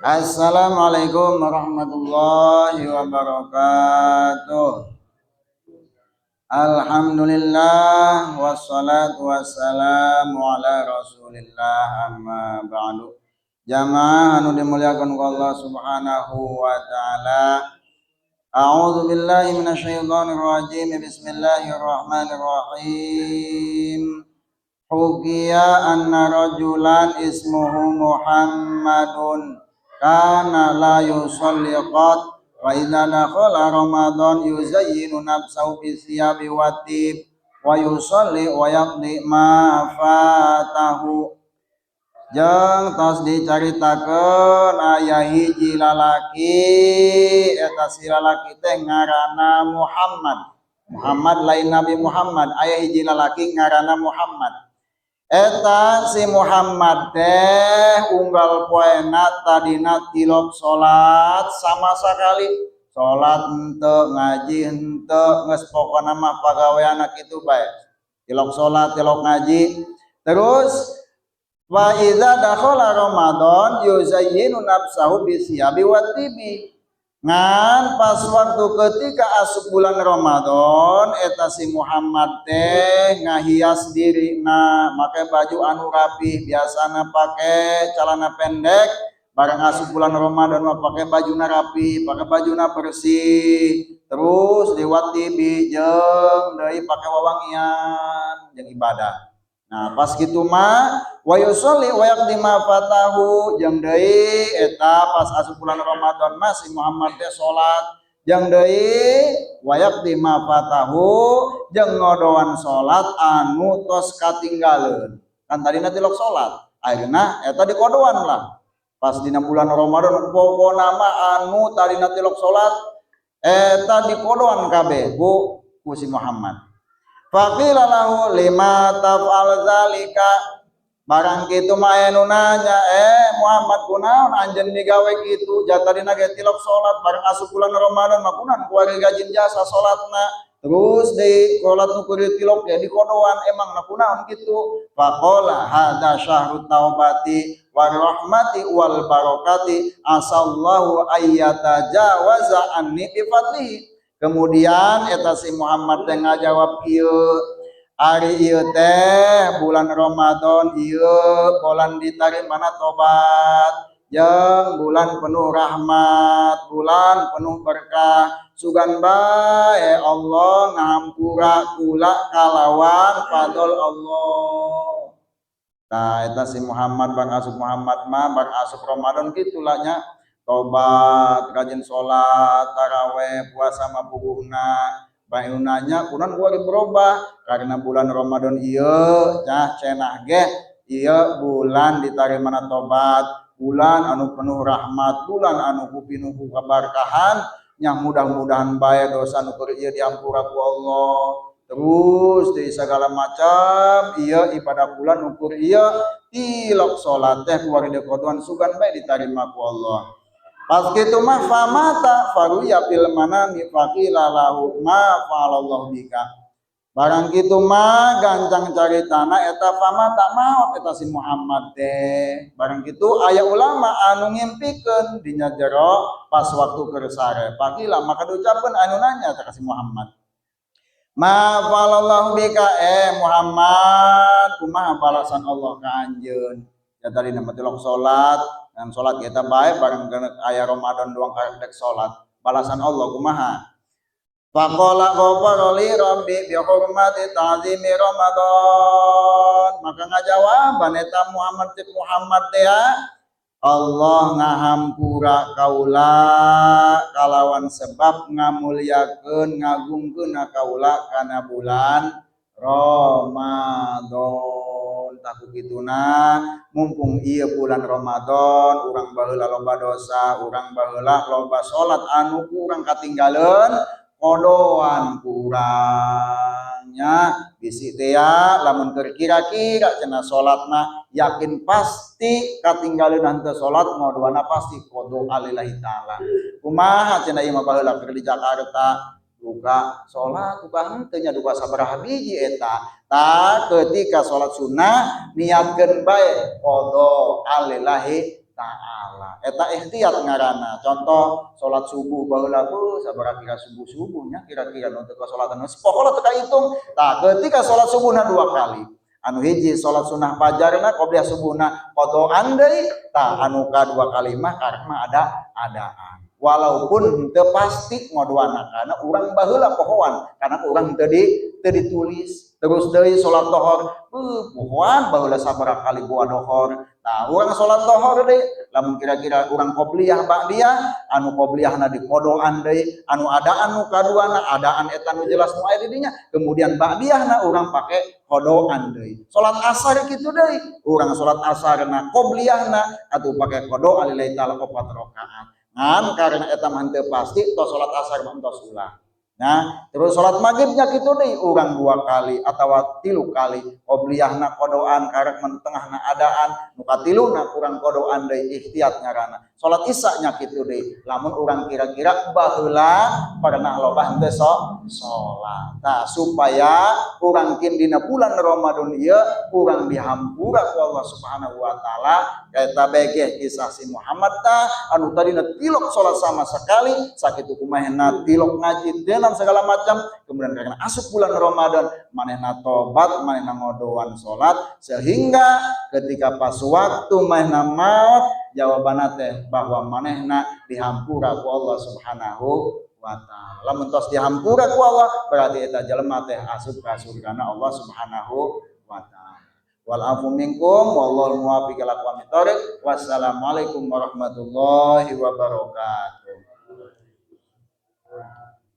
Assalamualaikum warahmatullahi wabarakatuh. Alhamdulillah, wassalatu wassalamu ala Rasulillah, amma ba'du. Jamaah anu dimuliakan ku Allah Subhanahu wa taala. A'udzu billahi minasyaitonir rajim. Bismillahirrahmanirrahim. Hukiya anna rajulan ismuhu Muhammadun kana la yusalli qat wa idza dakhala Ramadan yuzayyinu nafsahu bi thiyabi wa tib wa yusalli wa yaqdi ma fatahu. Jeung tos dicaritakeun aya hiji lalaki, eta si lalaki teh ngaranna Muhammad. Muhammad, lain Nabi Muhammad. Aya hiji lalaki ngaranna Muhammad. Eta si Muhammad teh unggal poena tadina tilok salat sama sekali, salat henteu, ngaji henteu, geus pokona mah pagaweanna kitu bae, tilok salat, tilok ngaji terus. Wa idza dakhala Ramadan yuzayyinu nafsahu bisiyabi wa tibi. Ngan pas waktu ketika asup bulan Ramadan, eta si Muhammad teh ngahias diri, nah, make baju anu rapi. Biasana pake celana pendek, bareng asup bulan Ramadan mah pake baju rapi, pake baju bersih, terus diwatibi, jeung deui pake wawangian jeung ibadah. Nah, pas kitu mah wa yusolli wa yaqdi ma fatahu, jeung deui eta pas asup bulan Ramadan mah si Muhammad teh salat, jeung deui wa yaqdi ma fatahu, jeung ngodoan salat anu tos katinggaleun. Kan tadina tilok salat, akhirna eta dikodoan lah. Pas dina bulan Ramadan pokona mah anu tadina tilok salat eta dikodoan kabeh ku si Muhammad. Faqila lahu lima taf'al zalika. Barang kitu mah aya nu nanya, "Eh Muhammad, kunaon anjeun migawe kitu? Jatadina ge tilok salat, bareng asup bulan Ramadan mah kunaon kuari gajin jasa salatna? Terus deui salat nu kudu tilok ge dikodoan, emangna kunaon kitu?" Faqala hadza syahrut taubati war rahmati wal barakati, asallahu ayyatajawaza anni bi fadlihi. Kemudian eta si Muhammad teh ngajawab kieu, "Ari ieu teh bulan Ramadan ieu bulan ditarimana tobat, jeung bulan penuh rahmat, bulan penuh berkah. Sugan bae Allah ngahampura kula kalawan fadl Allah." Nah, eta si Muhammad, bang asup Muhammad mah bang asup Ramadan kitulah nya, tobat, rajin sholat, taraweh, puasa mah puguhna. Bae nanya kunaon kuari berubah, karena bulan Ramadan ieu cah cenah ge ieu bulan ditarimana tobat, bulan anu penuh rahmat, bulan anu pinuh ku kabarkahan nya, mudah-mudahan bae dosa nu keur ieu diampura ku Allah. Terus di segala macam ieu ibadah bulan ukur ieu tilok salat teh kuari dikodoan, sugan bae ditarima ku Allah. Pas kitu mah famata faruya fil manami faqila lahu ma fa'alallahu bika. Barang kitu mah gancang caritana eta famata, maot eta si Muhammad teh. Barang kitu aya ulama anu ngimpikeun dina jero pas waktu keur sare. Faqila, maka diucapkeun anu nanya ka si Muhammad. Ma fa'alallahu bika, eh Muhammad, kumaha balasan Allah ka anjeun? Ya tadi nama tilok salat dan salat kita baik, bareng aya Ramadan doang karek salat. Balasan Allah kumaha? Faqala ghafara li rabbi bi hurmati ta'zimi Ramadan. Maka ngajawaban eta Muhammad, cek Muhammad teh ya, Allah ngahampura kaula kalawan sebab ngamuliakeun, ngagungkeun kaula kana bulan Ramadan. Tah, kituna mumpung ieu bulan Ramadan, urang baheula loba dosa, urang baheula loba salat anu kurang katinggaleun, kodoan kurangnya bisi teh ya. Lamun keur kira-kira cenah salatna yakin pasti katinggaleun henteu salat, ngodoana pasti qada alillahi taala. Kumaha cenah ieu mah? Baheula keur di Jakarta duka salat, duka henteu nya, duka sabaraha biji eta. Tah, ketika salat sunnah niatkeun bae qada alillahi. taala. Eta ihtiyat ngaranna. Contoh salat subuh baheula, beuh, sabaraha kira subuh-subuhnya, kira-kira nu teu salatan pokokna teu kahitung. Tah, ketika salat subuhna dua kali, anu hiji salat sunah fajarna, qobliyah subuhna qadaan deui. Tah, anu kadua kali mah karena ada adaan, walaupun teu pasti ngodoana karena urang baheula pohoan, karena urang teu di teu ditulis. Terus deui salat dohor, beuh, pohoan baheula sabaraha kali buah dohor. Nah, urang salat dohor deui, lamun kira-kira urang qobliyah ba'diyah, anu qobliyahna di qodoan deui, anu adaan nu kaduana adaan eta nu jelas nu aya di dinya, kemudian ba'diyahna urang pake qodoan deui. Salat asar kitu deui, urang salat asarna qobliyahna atuh pake qodo lillahi taala opat rakaat. Ngan karena eta mah teu pasti, tos salat asar mah tos ulah. Nah, terus salat maghribnya kitu deui, urang dua kali atau tilu kali, qobliyahna qodoan, karek men tengahna adaan, nu katiluna kurang qodoan deui. Ihtiyat ngaranna. Salat isya nya kitu deui, lamun urang kira-kira baheula pernah loba henteu salat. Nah, supaya urang kin dina bulan Ramadan ieu urang dihampura ku Allah Subhanahu wa taala. Eta bege kisah si Muhammad tah, anu tadina tilok salat sama sekali, sakitu kumahna tilok ngaji tenan segala macam, kemudian karena asup bulan Ramadan manehna tobat, manehna ngodoan salat, sehingga ketika pas waktu manehna maut, jawabanna teh bahwa manehna dihampura ku Allah Subhanahu wa taala. Lamun tos dihampura ku Allah, berarti eta jelema teh asup ka surgana Allah Subhanahu wa taala. Wal afu minkum, wallahul muwaffiq ila aqwamit thoriq. Wassalamualaikum warahmatullahi wabarakatuh.